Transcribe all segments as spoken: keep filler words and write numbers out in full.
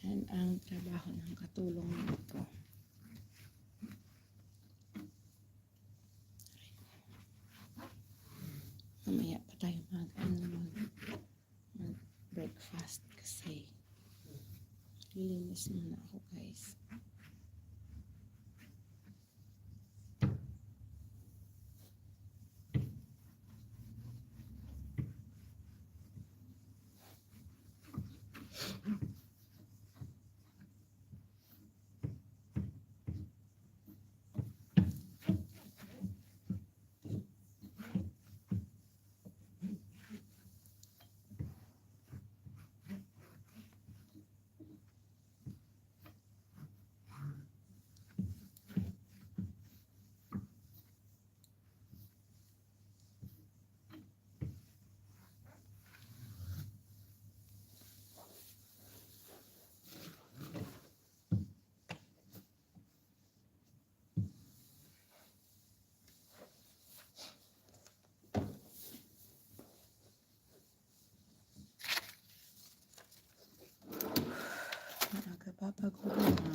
Yan ang trabaho ng katulong ko. Mamaya pa tayo mag, ano, mag, mag breakfast kasi lilinis muna ako, guys. Aga pa, pag-ulan na.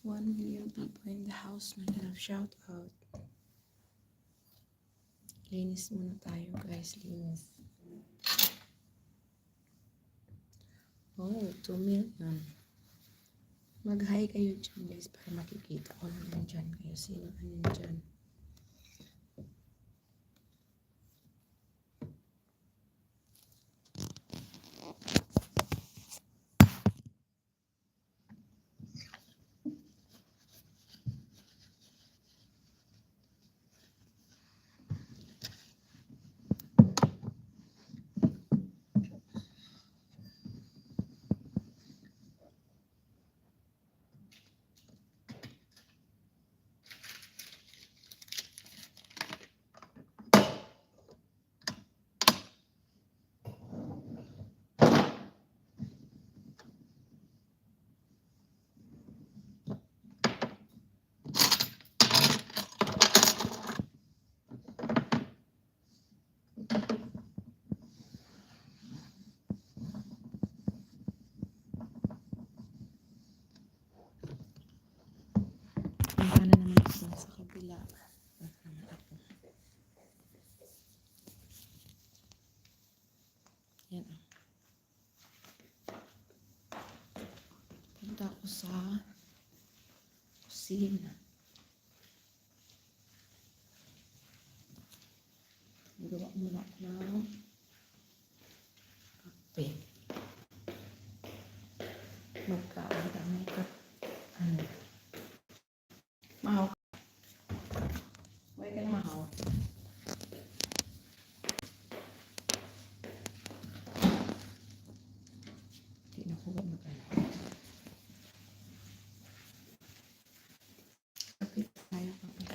One million people in the house, my love. Shout out. Linis muna tayo, guys. Linis. Oh, two million. Mag-hi kayo dyan, guys, para makikita ko lang nandyan kayo. Sino ang nandyan? Punta na naman ako sa kabila. Punta naman ako. Yan, ah. Punta ako sa kusina. Gawa muna ako ng kape. Magkaon kami. Ano? Mahaw. Why ka na mahaw? Di na ko mag-ano. Kapit tayo, kapit.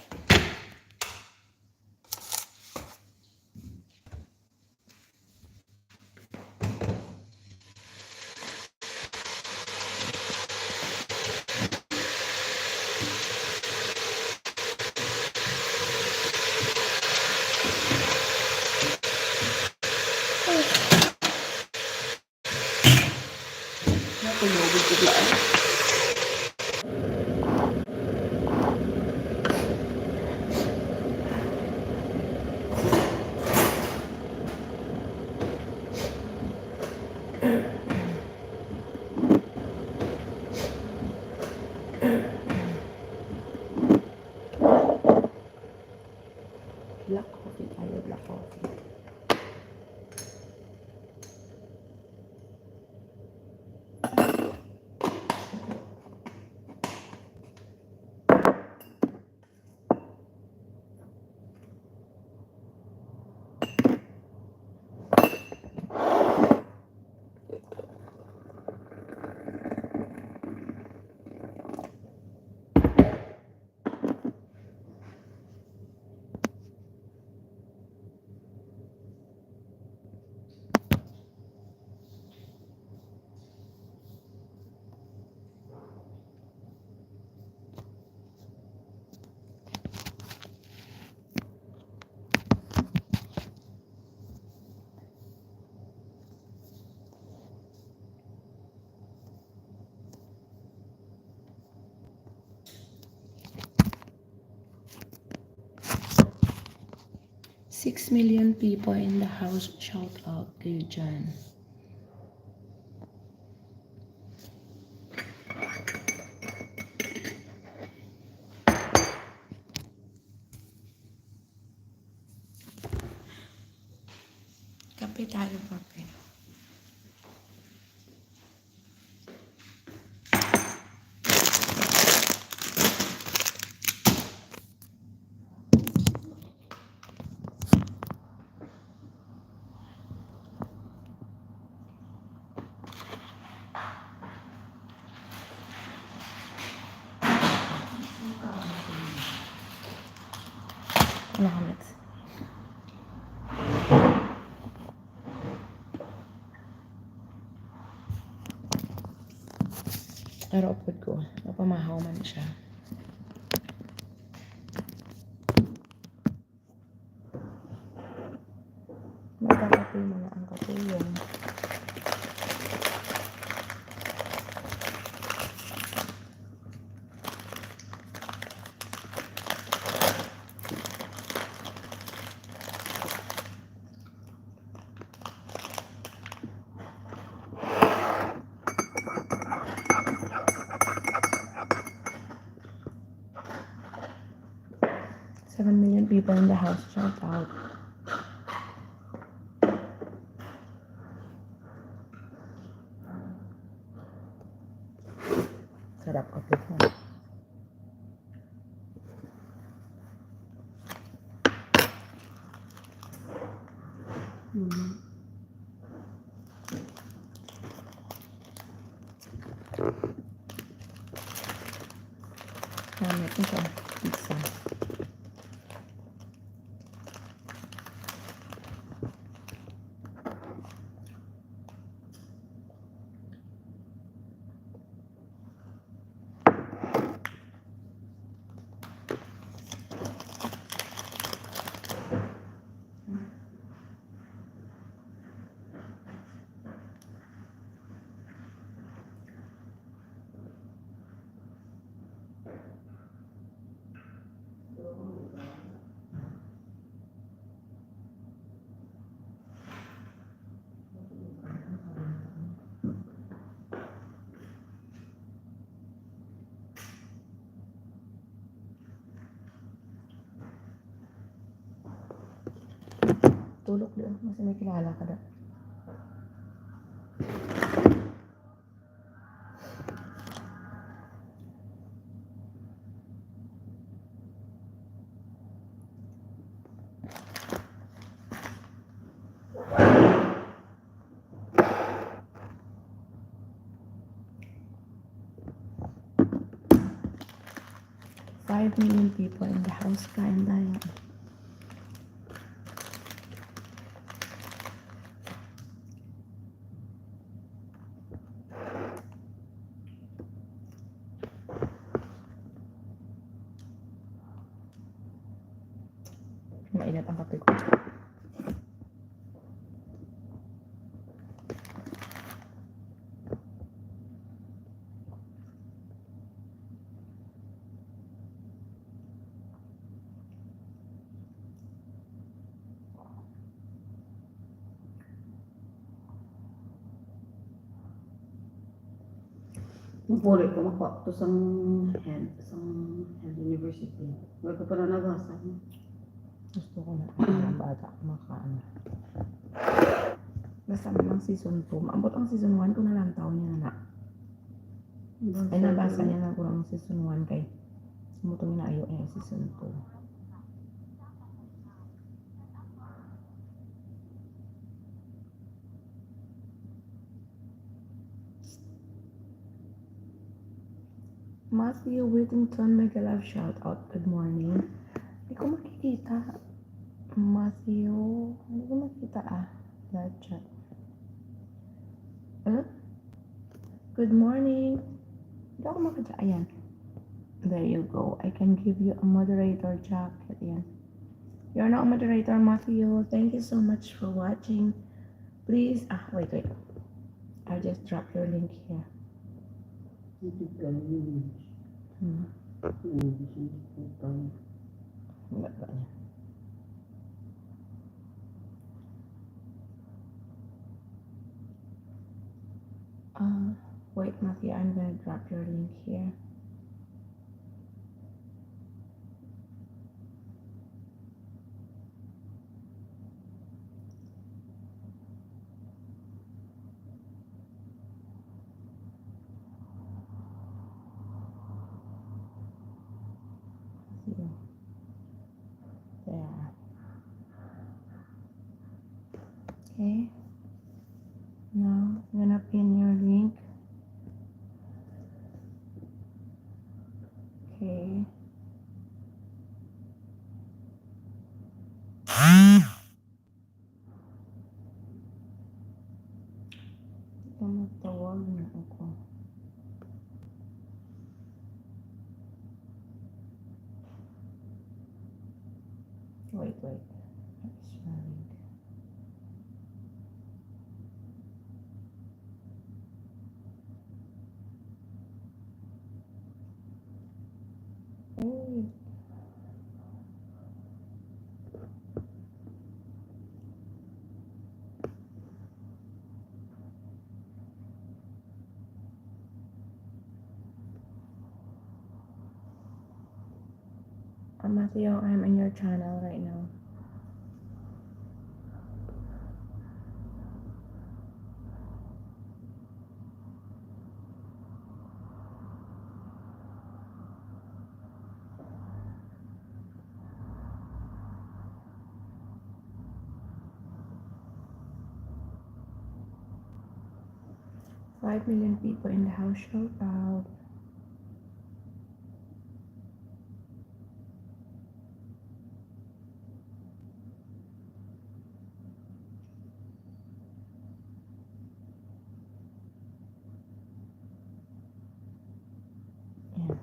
Six million people in the house, shout out kayo dyan. Kape tayo, kape. Ano ka, Mix? Pero upod ko, mapamahaw man siya. Magkakape muna ang katulong. Seven million people in the house, shout out. Sarap kape ko. Mm. Gamit ko siya. Pizza. Tulog di, oh. Mas may kilala ka da. Five million people in the house. Kain tayo. Mainit ang kape ko. Ang puli ko, makuha ko to sang health, sang health university. Wala ko pa na nabasa. Gusto ko na ang bata, makaano. Basta man ang season two. Maabot ang season one kung nalantaw niya na. Ay, nabasa niya na kung ang season one kay. Amo to nga naayo niya ang season two. Matthew Whittington, mega love shout out. Good morning. Di ko makikita. Matthew, di ko makita, ah. Live chat. Huh? Good morning. Di ako makita. Ayan. There you go. I can give you a moderator jacket. Ayan. You're now a moderator, Matthew. Thank you so much for watching. Please, ah, wait, wait. I'll just drop your link here. Hindi ka yun. Hmm. Hindi siya. Wala ba niya? Wait, Matthew, I'm gonna drop your link here. There. Okay. Now, I'm gonna pin your link. Okay. Ito, magtawag na ako. Wait, wait. It's running. Oh. Uh, Matthew, I'm in your channel right now. Five million people in the house, shout out. Ayan.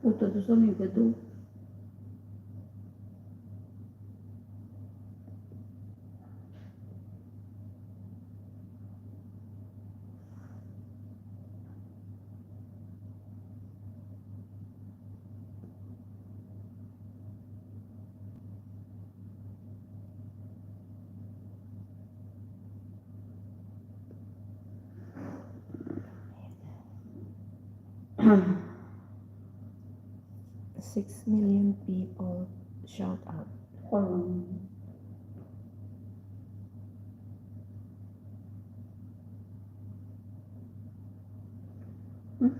Puta, to sa may gado. Six million people shout out. Karon. Hmm?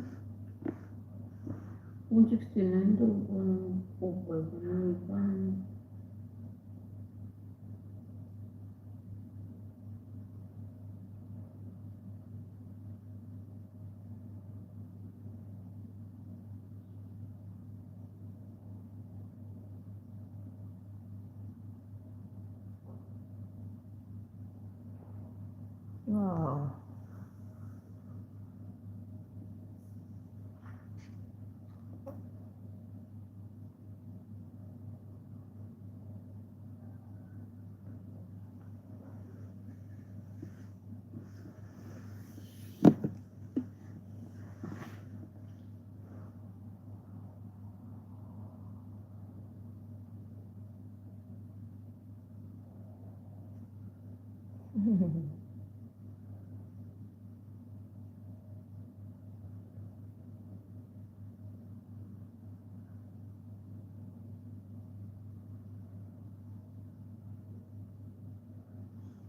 Kung sixty-nine to, kung over, kung ano pa. Wow.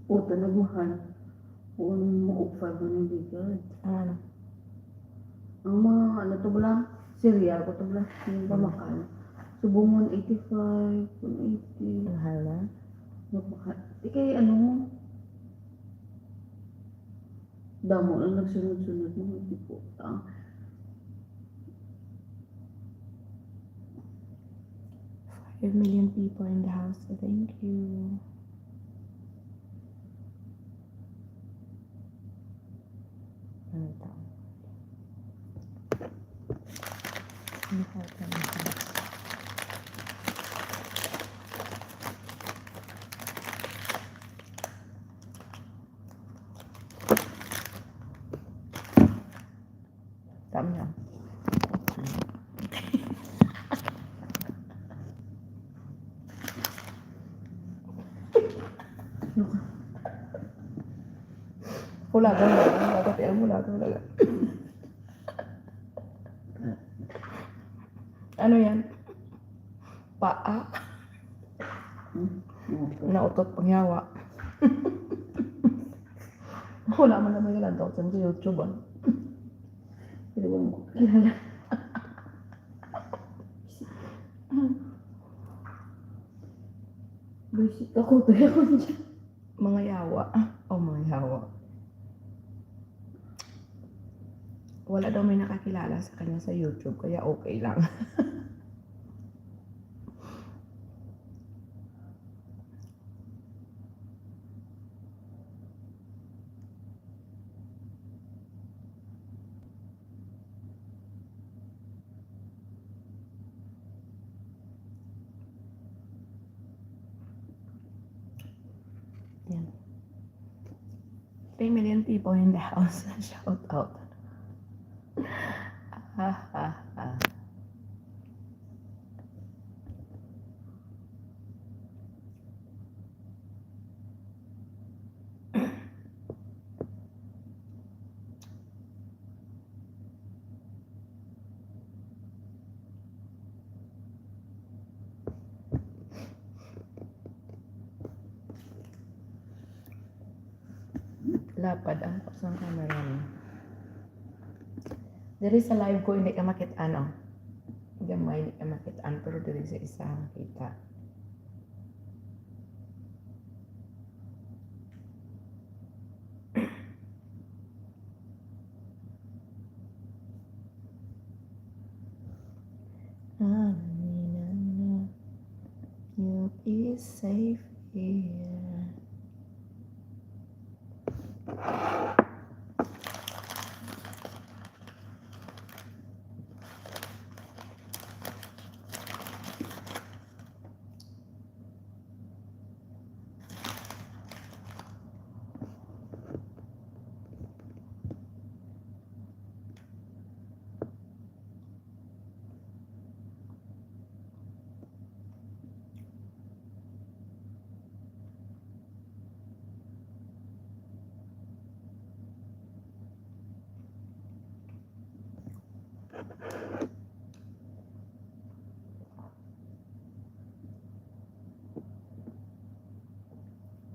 Puta, nagmahal. Kung mo og five hundred giga. Ang ano? Ang mga, ano to bala? Cereal ko to bala. Yung Mm. pamakal. Subong one eighty-five, one eighty. Mahal na? Napaka-, di kay ano, damo lang nagsunod-sunod mo, di po. Ah. Five million people in the house. Thank you. Ano to? Ano to? Tama. Hulagan mo. Dapat yan, hulagan mo. Ano yan? Paa. Hmm? Okay. Nautot pangyawa. Wala man naman yung lantaw sa YouTube, ah. Hindi ko mo kilala. Buisit ako, tuya ko dyan. Mga yawa. Oh, mga yawa. Wala daw may nakakilala sa kanya sa YouTube, kaya okay lang. Yan. Three million people in the house. Shout out. Ah, ah, ah. Lapad ang sang camera mo. Diri sa live ko, hindi ka makit-an, oh. Gamay, hindi ka makit-an, pero diri sa isa, makita. Aminan na, you'll be safe here.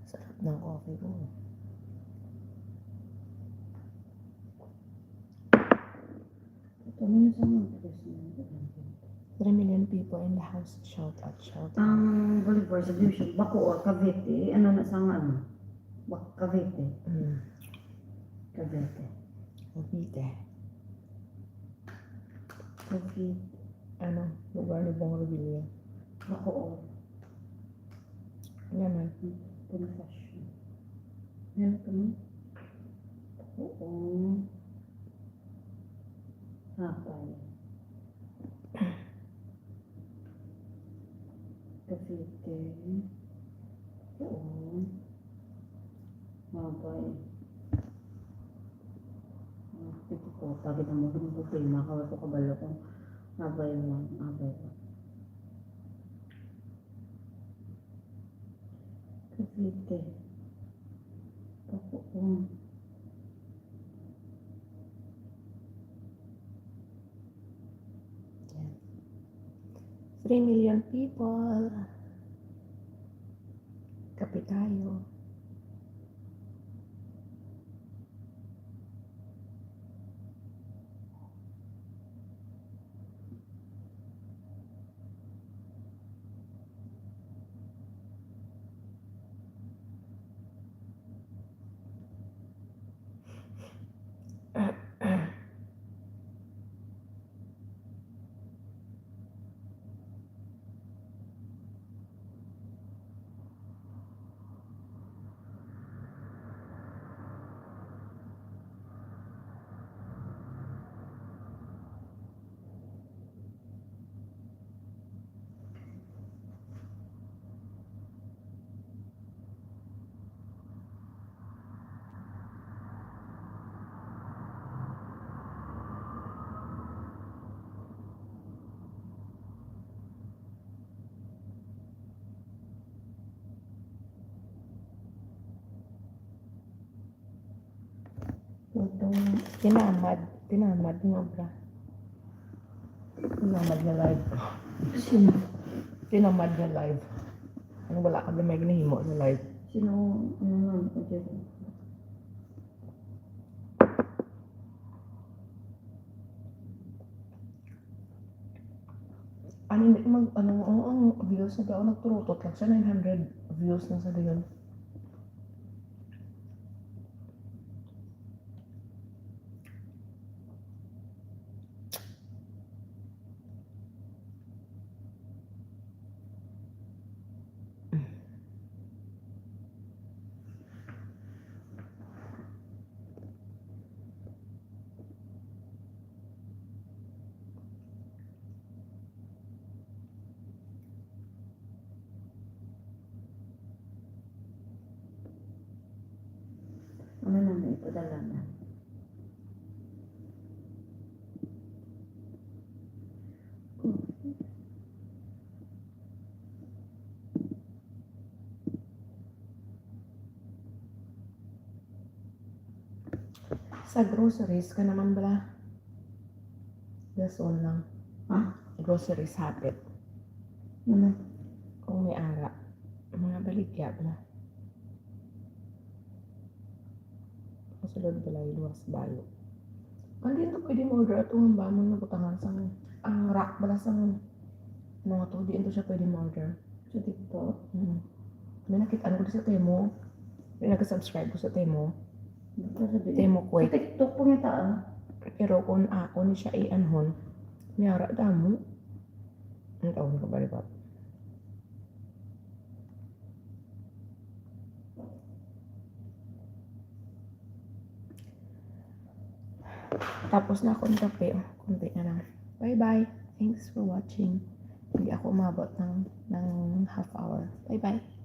Sarap ng coffee ko. Ito mo yung sa mga tagas na. Three million people in the house. Shout out, shout out. Ang Bolivar subdivision, Bacoor, Cavite, ano na sa nga, ano? Bak-, Cavite. Mm. Cavite. Cavite. Cavite. Ano? Lugar ni Bong Revilla. Bacoor. Ano naman? Confession. Meron kami. Bacoor. Hapay. Cavite. Oo. Hapay. Ah, ito po, pagod ang mga problema. Kawas ko kabalo kung hapay lang, hapay lang. Cavite. Bacoor. Yan. Three million people. Kape tayo. Tinamad. Tinamad nga obra. Tinamad nga live. Sino? Tinamad nga live. Ano, wala ka ba may ginahimo sa live? Sino? Ano nga? Okay. Ano, hindi mag, ano, ang, ang views na daw, nagturutot lang siya, nine hundred views na sa dayon. Ano na may ipadala na? Sa groceries ka naman bala. Dason lang. Ha? Groceries hapit. Ano? Kung may ara. Mga baligya bala. Kasulod balay, luwas bayo. Hindi to pwede mo-order ato nga bamon nga butangan sang, ang rack bala sang mga to, di ito siya pwede mo-order. Sa TikTok? Hmm. May nakita ko sa Temu. May nag-subscribe ko sa Temu. Temu Kuwait. Sa TikTok po nga taan. Pero kung ako ni siya i-anhon, may ara damo. Ang taon ka ba, di ba? Tapos na akong kape, oh. Konti na lang. Bye-bye. Thanks for watching. Hindi ako umabot ng, ng half hour. Bye-bye.